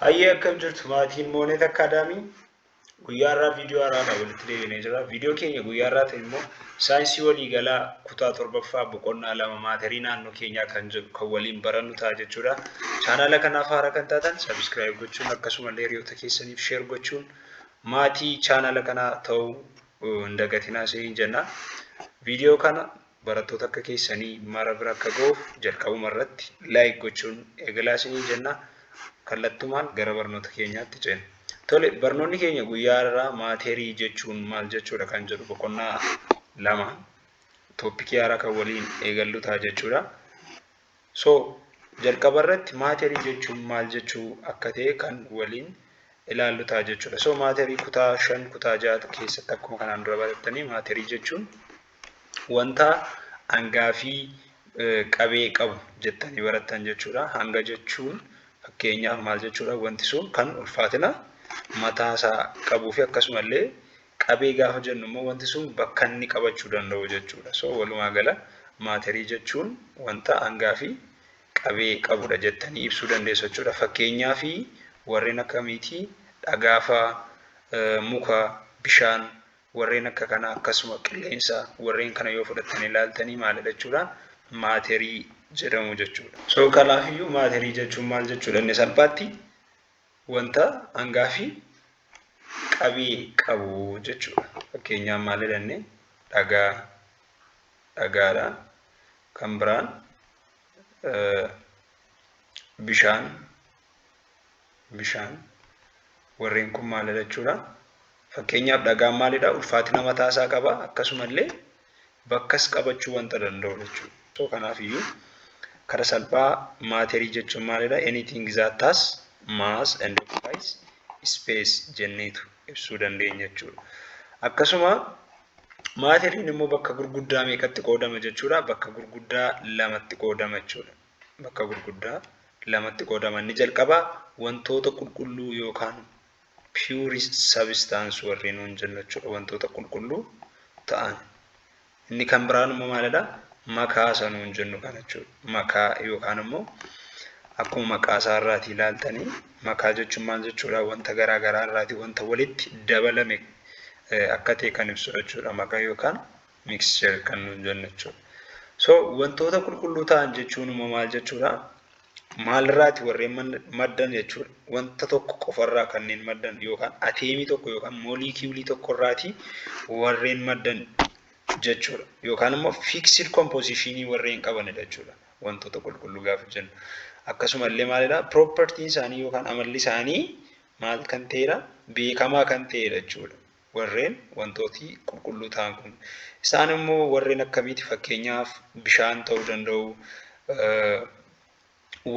Hayyee, akkam jirtu maatiin Moonet Academy? Guyyaa har'aa viidiyoo haaraadhaan walitti deebinee jira. Viidiyoo keenya guyyaa har'aatiin immoo saayinsii waliigalaa kutaa torbaffaa boqonnaa 2, maatarii naannoo keenyaa kan jedhu kan waliin barannu ta'a jechuudha. Chaanaala kanaaf haaraa kan taatan subscribe gochuun, akkasumallee hiriyoota keessaniif share gochuun maatii chaanaala kanaa ta'uu hin dagatinaa isiniin jenna. Viidiyoo kana barattoota akka keessanii mara bira akka ga'uuf jalqabuma irratti like gochuun eegalaa isiniin jenna. Kallattumaan gara barnoota keenyaatti ceena. Tole, barnoonni keenya guyyaa har'aa maaterii jechuun maal jechuudha kan jedhu, boqonnaa 2, topicii haaraa kan waliin eegallu ta'a jechuudha. So jalqaba irratti maaterii jechuun maal jechuu akka ta'e kan waliin ilaallu ta'a jechuudha. So maaterii kutaa 5, kutaa 6 keessatti akkuma kanaan dura barattanii, maaterii jechuun wanta hangaa fi qabee qabu jettanii barattan jechuudha. Hanga jechuun fakkeenyaaf maal jechuudha? Wanti sun kan ulfaatina mataasaa qabuu fi akkasumallee qabee gaafa jennu immoo wanti sun bakka inni qabachuu danda'u jechuudha. So walumaa gala maaterii jechuun wanta hangaa fi qabee qabudha jettanii ibsuu dandeessu jechuudha. Fakkeenyaaf warreen akkamiitii? Dhagaa fa'aa, muka, bishaan, warreen akka kanaa, akkasuma qilleensa, warreen kana yoo fudhattanii ilaaltanii maalidha jechuudha? Maaterii jedhamu jechuudha. So kanaafiyyuu maaterii jechuun maal jechuudha? Inni salphaatti wanta hangaa fi qabee qabu jechuudha. Fakkeenyaaf maal jedhanne? Dhagaa, dhagaadha. Kan biraan bishaan, bishaan, warreen kun maalidha jechuudha? Fakkeenyaaf dhagaan maalidha? Ulfaatina mataasaa qaba, akkasumallee bakkas qabachuu wanta danda'u jechuudha. So kanaafiyyuu kara salphaa maaterii jechuun maalidha? Anything that has mass and occupies space jenneetu ibsuu dandeenya jechuudha. Akkasuma maateriin immoo bakka gurguddaa meeqatti qoodama jechuudha? Bakka gurguddaa lamatti qoodama jechuudha. Bakka gurguddaa lamatti qoodama. Inni jalqabaa wantoota qulqulluu yookaan pure substance warreen nuun jennu jechuudha. Wantoota qulqulluu ta'an. Inni kan biraan immoo maalidha? Makaa isa nuun jennu kana jechuudha. Makaa yookaan immoo akkuma maqaa isaa irraatii ilaaltanii, makaa jechuun maal jechuudha? Wanta garaa garaa irraatii wanta walitti dabalame akka ta'e kan ibsu jechuudha. Makaa yookaan mixture kan nuun jennu jechuudha. So wantoota qulqulluu ta'an jechuun immoo maal jechuudha? Maalirraati warreen maddan jechuudha? Wanta tokko qofarraa kanneen maddan yookaan ateemii tokko yookaan moolikiulii tokkorraatii warreen maddan jechuudha. Yookaan immoo fixed compositionii warreen qabanidha jechuudha. Wantoota qulqulluu gaafa jennu. Akkasumallee maalidha? Propertyn isaanii yookaan amalli isaanii maal kan ta'edha? Beekamaa kan ta'edha jechuudha. Warreen wantooti qulqulluu ta'an kun. Isaan immoo warreen akkamiiti? Fakkeenyaaf bishaan ta'uu danda'u.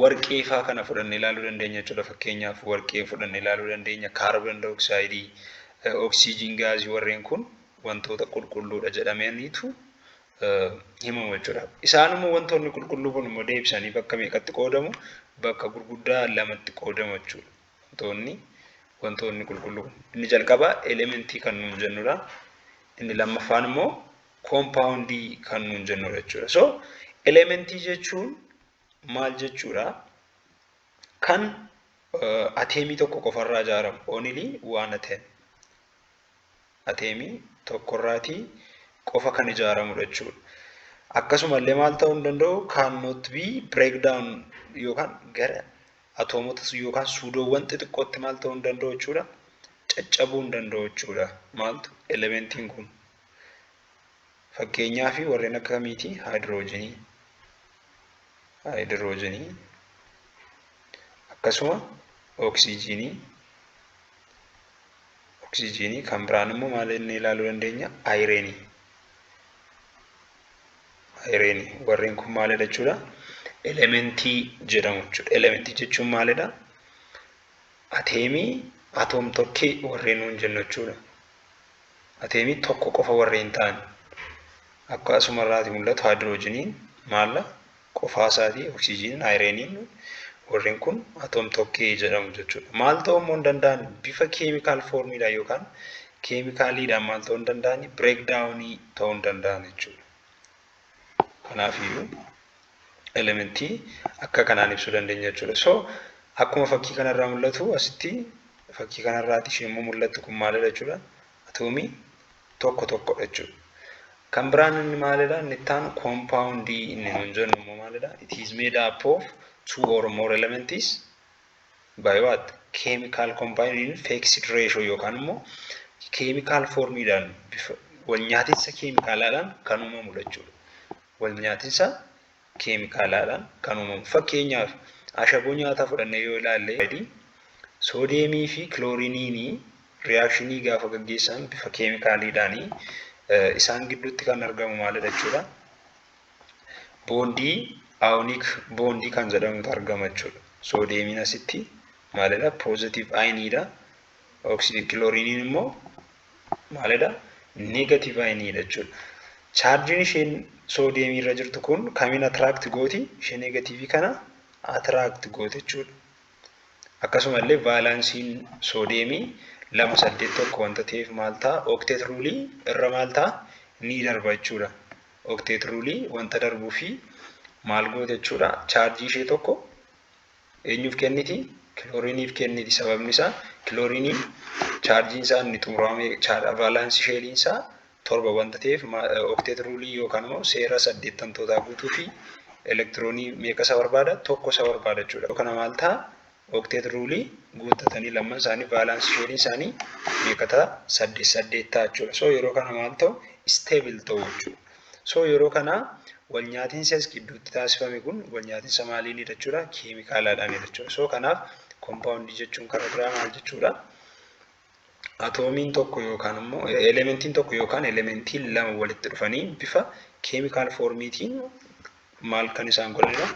Warqee fa'aa kana fudhannee ilaaluu dandeenya jechuudha. Fakkeenyaaf warqee fudhannee ilaaluu dandeenya. Carbon dioxide, oxygen gaazii, warreen kun wantoota qulqulluudha jedhamaniitu himamu jechuudha. Isaan immoo wantoonni qulqulluu kun immoo deebisanii bakka meeqatti qoodamu? Bakka gurguddaa lamatti qoodamu jechuudha. Wantoonni qulqulluu kun. Inni jalqabaa elementii kan nuun jennudha. Inni lammaffaan immoo koompaawundii kan nuun jennudha jechuudha. So elementii jechuun maal jechuudha? Kan ateemii tokko qofarraa ijaaramu. Only one atom. Ateemii tokkorraatii qofa kan ijaaramudha jechuudha. Akkasumallee maal ta'uu hin danda'u? Cannot be breakdown yookaan gara atoomota yookaan suudoowwan xixiqqootti maal ta'uu hin danda'u jechuudha? Caccabuu hin danda'u jechuudha. Maaltu? Elementiin kun. Fakkeenyaaf warreen akka kamiiti? Haayidroojinii. Haayidroojinii. Akkasuma oksijiinii. Oksijiinii kan biraan immoo maal inni ilaaluu dandeenya? Ayirenii. Ayirenii. Warreen kun maalidha jechuudha? Elementii jedhamu jechuudha. Elementii jechuun maalidha? Ateemii, atoom tokkee warreen nuun jennu jechuudha. Ateemii tokko qofa warreen ta'an. Akka asumarraati mul'atu, haayidroojiniin maalla qofaa isaatii, oksijiiniin, ayireniin, warreen kun atoom tokkee jedhamu jechuudha. Maal ta'uu immoo hin danda'an? Bifa chemical formiidhaan yookaan keemikaaliidhaan maal ta'uu hin danda'an? Breakdownii ta'uu hin danda'an jechuudha. Kanaafiyyuu elementii akka kanaan ibsuu dandeenya jechuudha. So Akkuma fakkii kanarraa mul'atu, asitti fakkii kanarraati isheen immoo mul'attu kun maalidha jechuudha? Atoomii tokko tokkodha jechuudha. Kan biraan inni maalidha? Inni itti aanu compoundii inni nuun jennu immoo maalidha? It is made up of two or more elements by what? Chemical combined in fixed ratio yookaan immoo chemical formiidhaan, bifa wal nyaatinsa keemikaalaadhaan kan uumamudha jechuudha. Wal nyaatinsa keemikaalaadhaan kan uumamu. Fakkeenyaaf, ashaboo nyaataa fudhannee yoo ilaalle, soodiyeemii fi kilooriiniinii reactionii gaafa gaggeessan bifa keemikaaliidhaanii isaan gidduutti kan argamu maalidha jechuudha? Bondii, ionic bondii kan jedhamutu argama jechuudha. Soodiyeemiin asitti maalidha? Positive ioniidha. Kilooriiniin immoo maalidha? Negative ioniidha jechuudha. Chaarjiin isheen soodiyeemii irra jirtu kun kamiin attract gooti? Ishee negativeii kana attract gooti jechuudha. Akkasumallee valenceiin soodiyeemii 2 8 1 wanta ta'eef maal ta'a? Octet ruleii irra maal ta'a? Ni darba jechuudha. Octet ruleii wanta darbuu fi maal gooti jechuudha? Chaarjii ishee tokko eenyuuf kenniti? Kilooriiniif kenniti. Sababni isaa kilooriiniin chaarjiin isaa inni xumurame valence shelliin isaa 7 wanta ta'eef, octet ruleii yookaan immoo seera saddeettantootaa guutuu fi elektiroonii meeqa isa barbaada? Tokko isa barbaada jechuudha. Kana maal ta'a? Octet ruleii guuttatanii lamman isaanii valence shelliin isaanii meeqa ta'a? 8 8 ta'a jechuudha. So yeroo kana maal ta'u? Stable ta'u jechuudha. So yeroo kana wal nyaatinsa as gidduutti taasifame kun wal nyaatinsa maaliinidha jechuudha? Keemikaalaadhaanidha jechuudha. So kanaaf compoundii jechuun karaa biraa maal jechuudha? Atoomiin tokko yookaan immoo elementiin tokko yookaan elementiin lama walitti dhufanii bifa chemical formiitiin maal kan isaan godhanidha?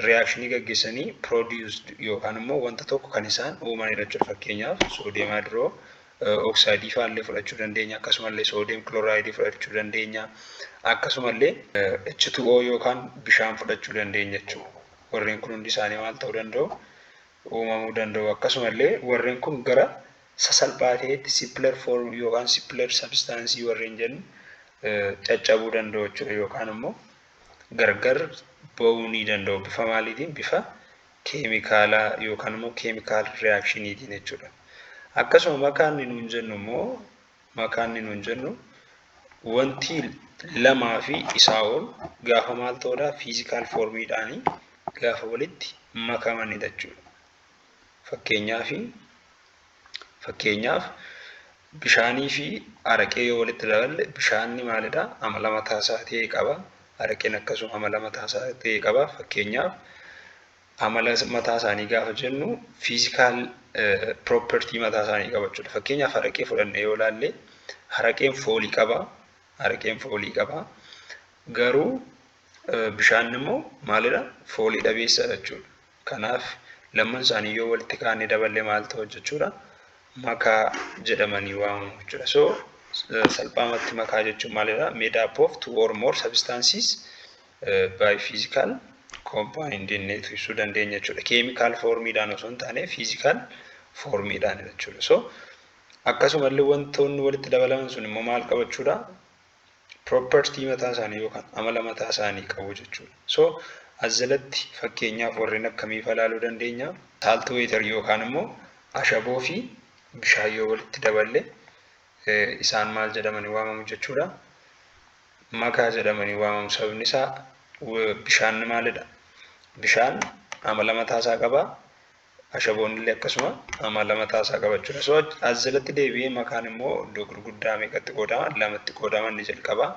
Reactionii gaggeessanii produced yookaan immoo wanta tokko kan isaan uumanidha jechuudha. Fakkeenyaaf, sodium hydroxideii fa'aallee fudhachuu dandeenya. Akkasumallee sodium chlorideii fudhachuu dandeenya. Akkasumallee H2O yookaan bishaan fudhachuu dandeenya jechuudha. Warreen kun hundi isaanii maal ta'uu danda'u? Uumamuu danda'u. Akkasumallee warreen kun gara sasalphaa ta'etti simpler form yookaan simpler substanceii warreen jennu caccabuu danda'u jechuudha. Yookaan immoo gargar ba'uu ni danda'u. Bifa maaliitiin? Bifa keemikaalaa yookaan immoo chemical reactioniitiin jechuudha. Akkasuma makaan nuun jennu wanti lamaa fi isaa ol gaafa maal ta'uudha? Physical formiidhaanii gaafa walitti makamanidha jechuudha. Fakkeenyaaf, bishaanii fi araqee yoo walitti daballe, bishaanni maalidha? Amala mataasaa ta'e qaba. Araqeen akkasuma amala mataasaa ta'e qaba. Fakkeenyaaf, amala mataa isaanii gaafa jennu physical property mataa isaanii qaba jechuudha. Fakkeenyaaf, araqee fudhannee yoo ilaalle, araqeen foolii qaba. Araqeen foolii qaba. Garuu bishaan immoo maalidha? Foolii dhabeessadha jechuudha. Kanaaf lamman isaanii yoo walitti kaanee daballee maal ta'u jechuudha? Makaa jedhamanii waamamu jechuudha. So salphaamatti makaa jechuun maalidha? Made up of two or more substances by physical compound jennee ibsuu dandeenya jechuudha. Chemical formiidhaan osoo hin taane physical formiidhaan jechuudha. So akkasumallee wantoonni walitti dabalaman sun immoo maal qabachuudha? Property mataa isaanii yookaan amala mataa isaanii qabu jechuudha. So as jalatti fakkeenyaaf warreen akkamii ilaaluu dandeenya? Salt water yookaan immoo ashaboo fi bishaan yoo walitti daballe isaan maal jedhamanii waamamu jechuudha? Makaa jedhamanii waamamu. Sababni isaa bishaan maalidha? Bishaan amala mataasaa qaba. Ashaboon illee akkasuma amala mataasaa qaba jechuudha. So as jalatti deebi'ee makaan immoo iddoo gurguddaa meeqatti qoodama? Lamatti qoodama. Inni jalqaba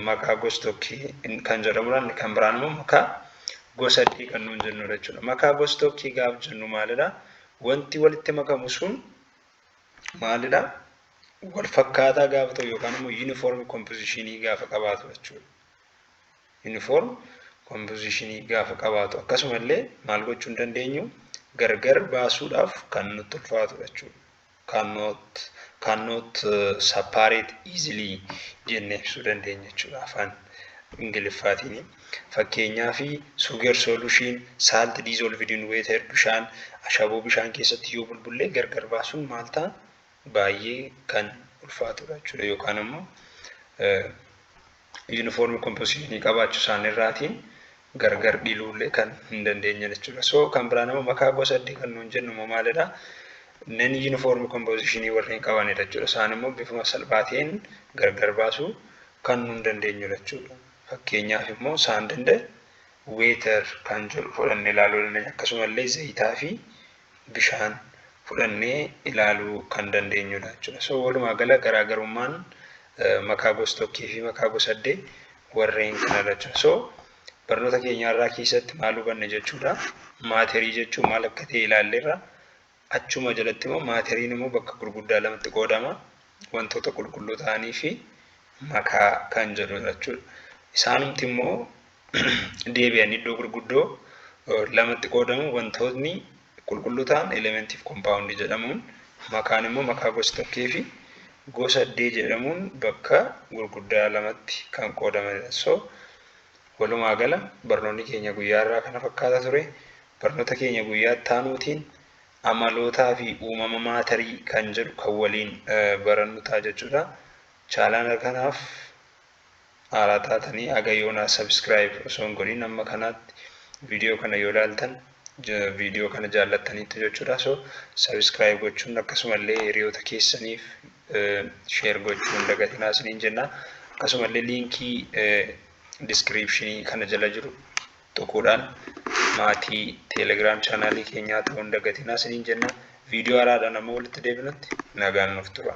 makaa gosa-tokkee kan jedhamudha. Inni kan biraan immoo makaa gosa-addee kan nuun jennudha jechuudha. Makaa gosa-tokkee gaafa jennu maalidha? Wanti walitti makamu sun maalidha? Wal fakkaataa gaafa ta'u yookaan immoo uniform compositionii gaafa qabaatu jechuudha. Uniform compositionii gaafa qabaatu, akkasumallee maal gochuu hin dandeenyu? Gargar baasuudhaaf kan nutti ulfaatudha jechuudha. Cannot separate easily jennee ibsuu dandeenya jechuudha afaan Ingiliffaatiin. Fakkeenyaaf, sugar solution, salt dissolved in water, bishaan, ashaboo bishaan keessatti yoo bulbullee gargar baasuun maal ta'a? Baay'ee kan ulfaatudha jechuudha. Yookaan immoo uniform compositionii qabaachuu isaaniirraatiin Gargar dhiluullee kan hin dandeenye jechuudha. So kan biraan immoo makaa gosa addee kan nuun jennu immoo maalidha? Non uniform compositionii warreen qabanidha jechuudha. Isaan immoo bifuma salphaa ta'een gargar baasuu kan nuun dandeenyudha jechuudha. Fakkeenyaaf immoo sand and water kan jedhu fudhannee ilaaluu dandeenya. Akkasumallee zayitaa fi bishaan fudhannee ilaaluu kan dandeenyudha jechuudha. So walumaa gala garaagarummaan makaa gosa tokkee fi makaa gosa addee warreen kanadha jechuudha. So barnoota keenya irraa keessatti maal hubanne jechuudha? Matter jechuun maal akka ta'e ilaalleerra. Achuma jalatti immoo matteriin immoo bakka gurguddaa lamatti qoodama. Wantoota qulqulluu ta'anii fi makaa kan jedhudha jechuudha. Isaanumti immoo deebi'anii iddoo gurguddoo lamatti qoodamu. Wantootni qulqulluu ta'an elementii fi compoundii jedhamuun, makaan immoo makaa gosa tokkee fi gosa addee jedhamuun bakka gurguddaa lamatti kan qoodamanidha. So walumaa gala barnoonni keenya guyyaa irraa kana fakkaata ture. Barnoota keenya guyyaa itti aanuutiin amalootaa fi uumama matter kan jedhu kan waliin barannu ta'a jechuudha. Channela kanaaf haaraa taatanii haga yoonaa subscribe osoo hin godhin amma kanaatti viidiyoo kana yoo ilaaltan, viidiyoo kana jaallattaniitu jechuudha. So subscribe gochuun, akkasumallee hiriyoota keessaniif share gochuun dagatinaa isiniin jenna. Akkasumallee linkii descriptionii kana jala jiru tuquudhaan maatii Telegram channelii keenyaa ta'uu hin dagatinaa isiniin jenna. Viidiyoo haaraadhaan amma walitti deebinutti nagaan nuuf tura.